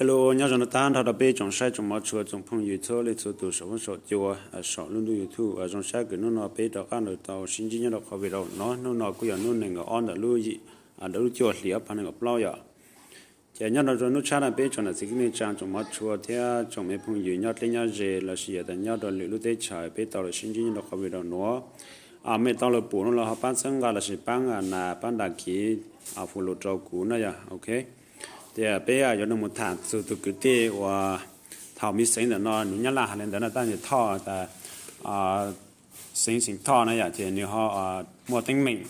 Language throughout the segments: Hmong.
Hello, nyob zoo tag nrho rau peb tsoom saib tsoom hmov tshua tsoom phooj ywg txhua leej txhua tus saum huab saum cua, saum lub ntuj YouTube. Zoo sab kws hnub no peb rov qab los tau sib ntsib nyob rau qhov video no. Hnub no kuj yog hnub nees nkaum ob ntawm lub yim, ntawm lub cuaj hlis ob phav nees nkaum plaub yom. Ces nyob rau hnub tshab no peb tsoom nam txiv kwv tij neej tsa tsoom hmov tshua thiab tsoom me phooj ywg nyob deb nyob ze lossis yog tas nyob rau lwm lub teb chaws peb tau los sib ntsib nyob rau qhov video no. Mej tau los pum no los ho pab txhawb nqa lossis pab nas pab dag kiv, fus lus rau kuv na yom, ok. Tias peb yuav mus tham txug tus kwv tij uas thaum me xeev ntawm no nws Nyab Laj hais li ntawd no, tab sis Thoj tas, xeev xeev Thoj na yom, ces nws ho muaj teeb meem,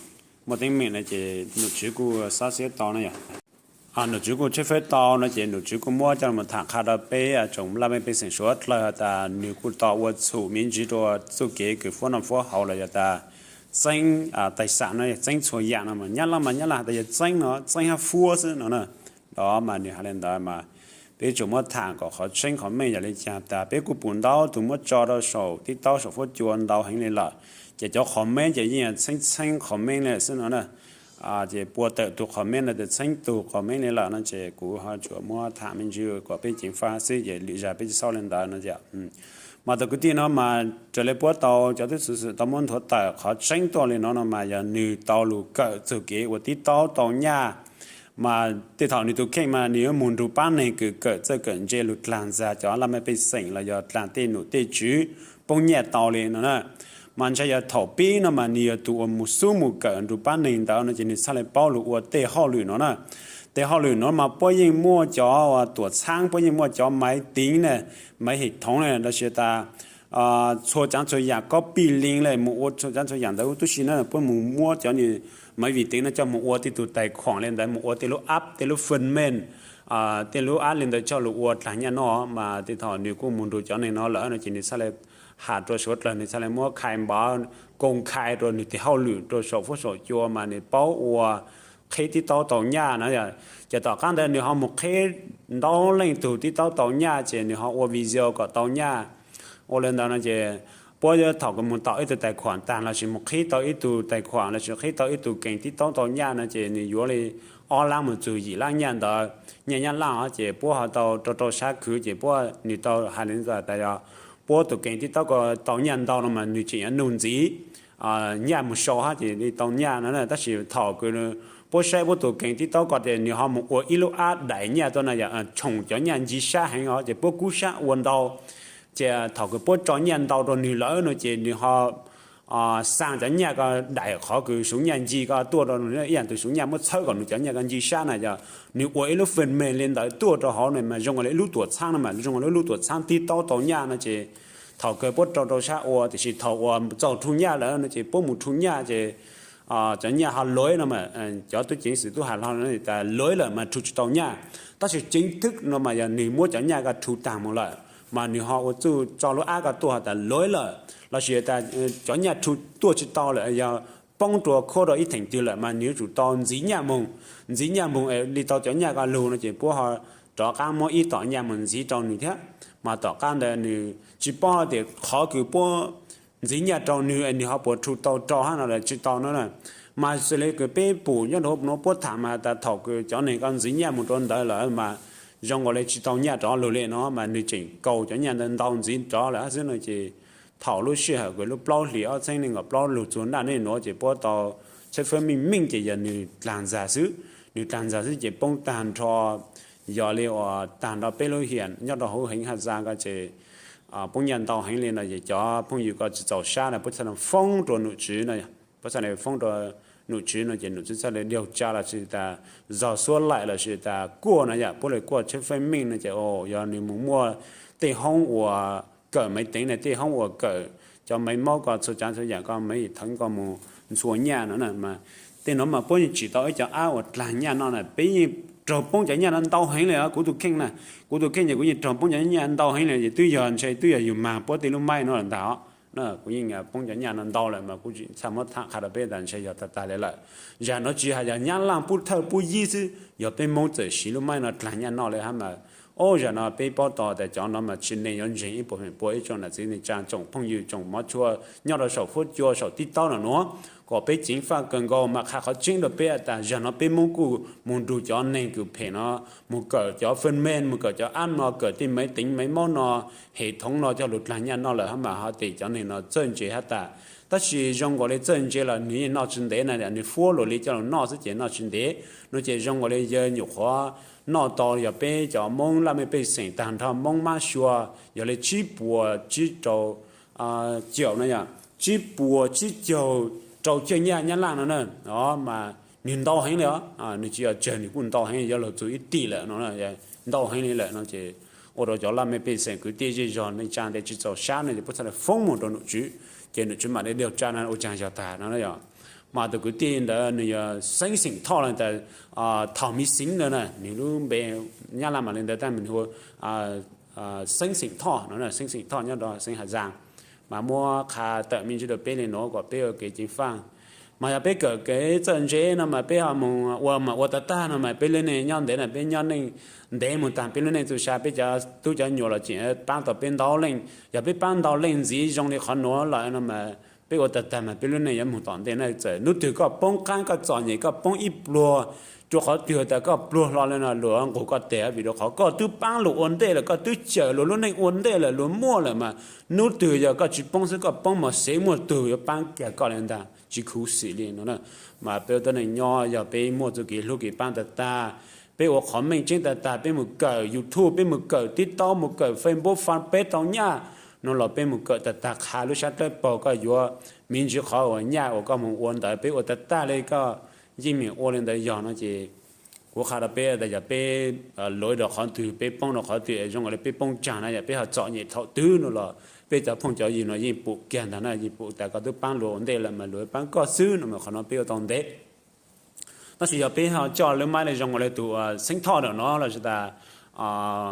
muaj teeb meem no ces nom tswv kuj xab xiab tau na yom. Nom tswv kuj tshawb fawb tau no ces nom tswv kuj muab coj los tham qha rau peb tsoom laj mej pej xeem suav dlawg tas nws kuj tau ua txhum me ntsis rau txuj kev kws fuab noj fuab haus los yog tas txeeb tais xam no, txeeb txhua yam no mas Nyab Laj mas Nyab Laj has tas yog txeeb no, txeeb hab fuab xwb no na. Los mas nws hais li ntawd mas peb tsuas muab tham kom qhov tseeb qhov meej yog li cas tas peb kuj pum ntau tus muab tso rau saum tib taub saum fuab cua ntau heev li lawm. Ces cov qhov meej ces yeej txheeb txheeb qhov meej li xwb no na. Ces puas tawm tus qhov meej no ces txheeb tus qhov meej li lawm no ces kuv ho tsuas muab tham me ntsis kom peb ceev faj xwb ces lwm zag peb tsis xaub li ntawd no. Mas tus kwv tij no mas raws li puab tau cov tub ceev xwm tau muab nthuav tawm qhov tseeb tuaj li no no mas yog nws tau lug kawm txug kev ua tib taub tau nyaj. Mas tej thaum nws tus kheej mas nws yuav mus nrug pab neeg kws kawm txawj kawm ntse lug dlaag ntxag cov laj mej pej xeem los yog dlaag tej nom tej tswv poob nyaj tau li no na. Mas ntshai yog thaum pib no mas nws yog tus uas mus xub mus kawm nrug pab neeg ntawd no ces nws txhaj li paub lug ua tej hauj lwm no na. Tej hauj lwm no mas puab yeej muaj cov tuam txhaab, puab yeej muaj cov maiv tiv na, maiv hem thoov na lossis tas txhua caav txhua yam kob pij li le mus ua txhua caav txhua yam ntawd huv tub si na, puab mus muab cov maiv vim tiv no coj mus ua tej tug tais khuam li ntawd, mus ua tej lub app tej lub fwm meej, tej lub app li ntawd coj lug ua dlaag nyaj no. Mas tej thaum nws kuj mus nrug cov neeg no lawm no ces nws txhaj li has rua suav dlawg, nws txhaj li muab khai npav koom khai rua nws tej hauj lwm rua saum fuab saum cua mas nws paub ua qheb tib taub tau nyaj na. Ces tom qab ntawd nws ho mus qheb ntau leej tug tib taub tau nyaj ces nws ho ua video kom tau nyaj. Ua li ntawd no ces puab yuav thaum kws mus tom ib tug tais khuam taag lossis mus qhib tau ib tug tais khuam lossis qhib tau ib tug keeg tib taub tau nyaj no ces nws yuav li ob lab mus txug yim lab nyaj ntawd, nyaj nyab laj os. Ces puab ho tau rau rau sab khwv ces puab nws tau hais li ntawd tas yog puab tus keeg tib taub ko tau nyaj ntau no mas nws tseem yuav nug ntxiv nyaj mus sau hab ces li tau nyaj no na. Tab sis thaum kws puab saib puab tus keeg tib taub ko ces nws ho mus ua ib lub app daim nyaj tuaj na yog tshoom cov nyaj nci sab heev os, ces puab kub sab ua ntau. Ces thaum kws puab tso nyaj ntau rau nws lawm no ces nws ho xaa cov nyaj ko daim qhov kws suv nyaj nci ko tuaj rau nws, ib yaam tug suv nyaj muab txhawb kom nws cov nyaj ko nci sab na yog nws ua ib lub fwm meej li ntawd tuaj rau hauv no mas zoo li ib lub tuam txhaab no mas zoo li ib lub tuam txhaab tib taub tau nyaj no ces thaum kws puab rau rau sab ua, tiam sis thaum uas txaus rhu nyaj lawm no ces puab mus rhu nyaj ces cov nyaj ho luav no mas cov tub ceev xwm tub has lo tas luav lawm mas rhu tsis tau nyaj. Tab sis ceev thwb no mas yog nws muab cov nyaj ko rhu taag mus lawm mas nws ho ua txuj tso lub app ko tuaj has tas luav lawm lossis tas cov nyaj rhu tuaj tsis tau lawm, yog poob rua khuab rau ib theem twg lawm mas nws yuav tsum tau ntxiv nyaj moog. Ntxiv nyaj moog li tau cov nyaj ko lug no ces puab ho rov qab muab ib tom nyaj moog ntxiv rau nws thiab. Mas tom qab ntawd nws tsis paub hab tias qhov kws puab ntxiv nyaj rau nws es nws ho puas rhu tau rau hab no los tsis tau no na. Mas xws li kws peb pum nyob rau huv no puab tham mas tas thaum kws cov neeg ko ntxiv nyaj moog rau ntawd lawm mas zoo nkaus li tsis tau nyaj rov lug li no mas nws tseem kaus cov nyaj ntawd ntau ntxiv rov lawm hab xwb no ces thaum lub sij hawm kws lub plaub hlis ob txheeb nees nkaum plaub lug txug naj nuav ces puab tau tshawb fawb meej meej ces yog nws dlaag ntxag xwb. Nws dlaag ntxag xwb ces poob taag nrho, yog li uas taag nrho peb lub hiam nyob rau huv heev hab zag ko ces poob nyaj ntau heev li no ces cov phooj ywg ko tsis txaus sab na puab txhaj foob rua nom tswv no, puab txhaj foob rua nom tswv no ces nom tswv txhaj li diaug tsa lossis tas zog xuab laim lossis tas kuaj no yom, puab li kuaj tshawb fawb meej no ces yog nws mus muaj tej hoob uas kawm maiv teev na, tej hoob uas kawm cov maiv maub ko txhua caav txhua yaam ko maiv theev ko mus ntxhua nyaj no na. Tej nuav mas puab yeej tsim tau ib cov app uas dlaag nyaj no na, peb yeej raug poob cov nyaj no ntau heev li os. Kuv tus kheej na, kuv tus kheej ces kuv yeej raug poob cov nyaj ntau heev li ces twb yog ntshe twb yog yug mag puab tej lub maib no lawm ntag os. Kuv yeej poob cov nyaj no ntau lawm mas kuv txhaj muab tham qha rau peb tas ntshe yog tag tag li lawm. Zag nuav tsis has yog nyab laaj pub thawj pub yib xwb, yog peb Moob txawm siv lub maib no dlaag nyaj no li hab mas, o zag no peb paub tau tas cov no mas tsis neeg yuav ntseeg ib puas feem pua ib tsoom nam txiv neej tsa tsoom phooj ywg tsoom hmov tshua nyob rau saum fuab cua saum tib taub no nuav. pom peb ceev faj kawg nkaus mas qha qhov tseeb rau peb tas zog no peb Hmoob kuj mus nrug cov neeg kws phem no, mus kawm cov fwj meej, mus kawm cov app no, kawm tej maiv teev maiv maub no, hem thoov no coj lug dlaag nyaj noj lawm hab mas ho tes cov neeg no txawj ntse hab tas. Tab sis zoo nkaus li txawj ntse los nwg yeej noj tsis ntev na, nwg fuab luas li coj lug noj xwb ces noj tsis ntev no ces zoo nkaus li yawg nyuam qhuav noj tau yog peb cov Hmoob laj mej pej xeem taag nrho Hmoob mab sua yog li tsib puas tsib rau caum no yog tsib puas tsib caug rau caum nyaj Nyab Laj no na. Mas nwg ntau heev li os, nwg tsis yog tsawg, nwg kuj ntau heev, yuav luag txug ib tig lawm no, ntau heev li lawm no ces ua rau cov laj mej pej xeem kwv tij zej zog neej tsa ntev tsis txaus sab no ces puab txhaj le foob moog rau nom tswv, ces nom tswv mam le diag tsa no ua caag yog tag no yog. Mas tus kwv tij ntawd nwg yog Xeeb Xeem Thoj le tas, Thom Miv Xeev ntawd na, nwg lub npe Nyab Laj mam le ntawd tab nwg hu Xeeb Xeem Thoj no, Xeeb Xeem Thoj nyob rau Xeev Has Zaas. Mas muab qha tawm me ntsis rau peb le nuav kom peb ua kev ceev faj. Mas yog peb kawm kev txawj ntse no mas peb ho mus ua mas ua tag tag no mas peb lub neej nyob ntev na, peb nyob neej ntev mus taag peb lub neej txuj sa, peb cov tub cov nyuam los tseem paab tau peb ntau leej. Yog peb paab ntau leej ntxiv zoo li qhov nuav lawm no mas peb ua tag tag mas peb lub neej yuav moog tom ntej na. Txawm hnub twg koj poob qaab koj txom nyem koj poob ib pluag, rua qhov twg tas koj pluag hlo le no luag nqug koj teg vim rau qhov koj twb paab luag ua ntej lawm, koj twb cawm luag lub neej ua ntej lawm, luag muaj lawm mas hnub twg yog koj tsis poob xwb koj poob mas xeev muaj tug yuav paab kiag koj le ntag, tsis khuv xim li no na. Mas peb ua tuab neeg nyob yog peb muaj txuj kev hlub kev paab tag tag, peb ua qhov meej tseeb tag tag, peb mus kawm YouTube, peb mus kawm TikTok, mus kawm Facebook, faj peb tau nyaj no los peb mus kawm tag tag qha lub sab dlawb paug koj yuav me ntsis qhov uas nyaj uas koj mus ua ntawd peb ua tag tag li koj yeej meem ua li ntawd yog no ces kuv qha rau peb tas yog peb luav rau qhov twg peb poob rau qhov twg zoo li peb poob tsaag na yog peb ho txom nyem thaum twg no los peb cov phooj cov ywg no yeej pum kiag ntag na, yeej pum tas koj twb paab luag ua ntej lawm mas luag paab koj xwb no mas qhov no peb ua tau ntev. Tab sis yog peb ho coj lub maib le zoo li tus Xeeb Thoj ntawm no los sis tas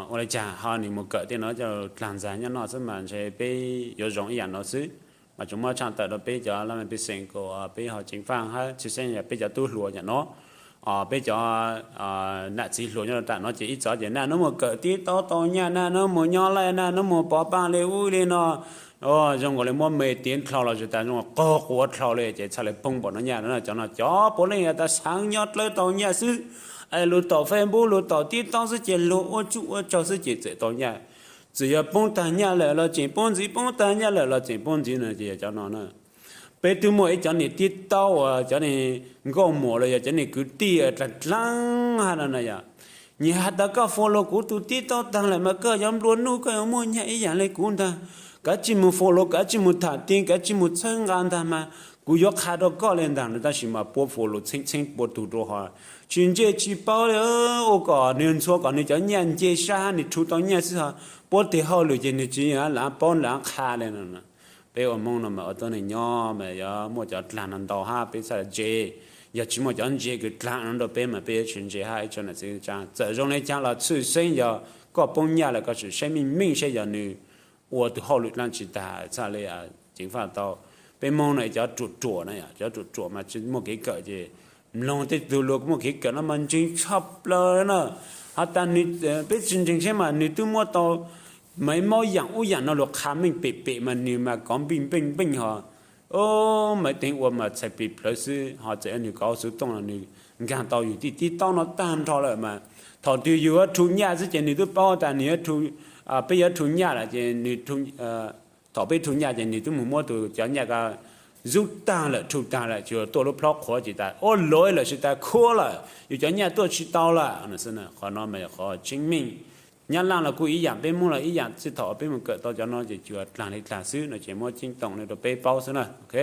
ua li caag ho nws mus kawm tej no coj dlaag ntxag nyob noj xwb mas ntshe peb yuav zoo ib yaam no xwb. Mas tsuas muab tshaj tawm rau peb cov laj mej pej xeem kuas peb ho ceev faj hab tshwj xeeb yog peb cov tub hluas yaam no, peb cov nam txiv hluas nyob rau tam no ces ib txhia ces naj nub mus kawm TikTok tau nyaj, naj nub mus nyob laij, naj nub mus pov paaj li ub li no. Zoo nkaus li muab me tiav dlhau los sis tas zoo qaug quav dlhau li ces txhaj le poob npaum no nyaj no. Cov no cov puav leej tas xaav nyob dlawb tau nyaj xwb, es lug tom Facebook lug tom TikTok xwb ces lug ua tsuj ua tsaug xwb ces txawm tau nyaj. Txawm yog poob tag nyaj lawm los tseem poob ntxiv, poob tag nyaj lawm los tseem poob ntxiv no ces yog cov no na. Peb twb muaj ib cov niam tij taub uas cov niag nkauj muam los yog cov niag kwv tij dlaag dlaag hab no na yog, nyias has tas koj follow kuv tus TikTok taag lawm mas koj yuav nplua nuj, koj yuav muaj nyaj ib yaam le kuv ntag. Kav tsij mus follow, kav tsij mus tham ti, kav tsij mus txhawb nqa ntag mas kuv yuav qha rau koj le ntag no. Tab sis mas puab follow txheeb txheeb puab tug rau ho tsis ntse tsis paub li, ua kom nwg ntxhua kom nwg cov nyaj nce sab hab nwg rhu tau nyaj xwb ho puab tes hauj lwm ces nwg tsis lam paub lam qha le no. Peb ua Hmoob no mas ua tuab neeg nyob mas yuav muaj cov dlaag no ntau hab peb txhaj ntse. Yog tsis muaj cov ntse kws dlaag no rau peb mas peb yuav tsis ntse hab ib tsoom nam txiv tsa. Txawm zoo le caag los tshwj xeeb yog koj poob nyaj lawm koj tseem saib meej meej saib yog nws ua tus hauj lwm dlaab tsi tag txhaj le ceev faj tau. Peb Hmoob no cov ruam ruam na, cov ruam ruam mas tsis muaj kev kawm ces mloog tej tug luag muaj kev kawm no mas ntseeg tshaj plaws na. Has tas peb tsis ntseeg seb mas nws twb muab tau maiv maub yaam ub yaam no luag qha meej pem pem mas nws mas kov npij npeej npeej ho maiv teev ua mas txhais plig plawv xwb ho txawm nws kov xuv tooj los nws nkaag tau yug tij tib taub no tag nrho lawm mas thaum twg yug yuav rhu nyaj xwb ces nws twb paub tas nws, peb yuav rhu nyaj lawm ces nws, thaum peb rhu nyaj ces nws twb mus muab tus cov nyaj ko zub tag lawm rhu tag lawm tsuas tuaj lub plhaub qhuav ces tas ua luav lawm sis tas khuab lawm yus cov nyaj tuaj tsis tau lawm no xwb. Qhov no mas yog qhov tseeb meej. Nyab Laj los kuj ib yaam, peb Hmoob los ib yaam, txij thaum peb mus kawm tau cov no ces tsuas dlaag li dlaag xwb no ces muab ceeb toom li rau peb paub xwb na, ok.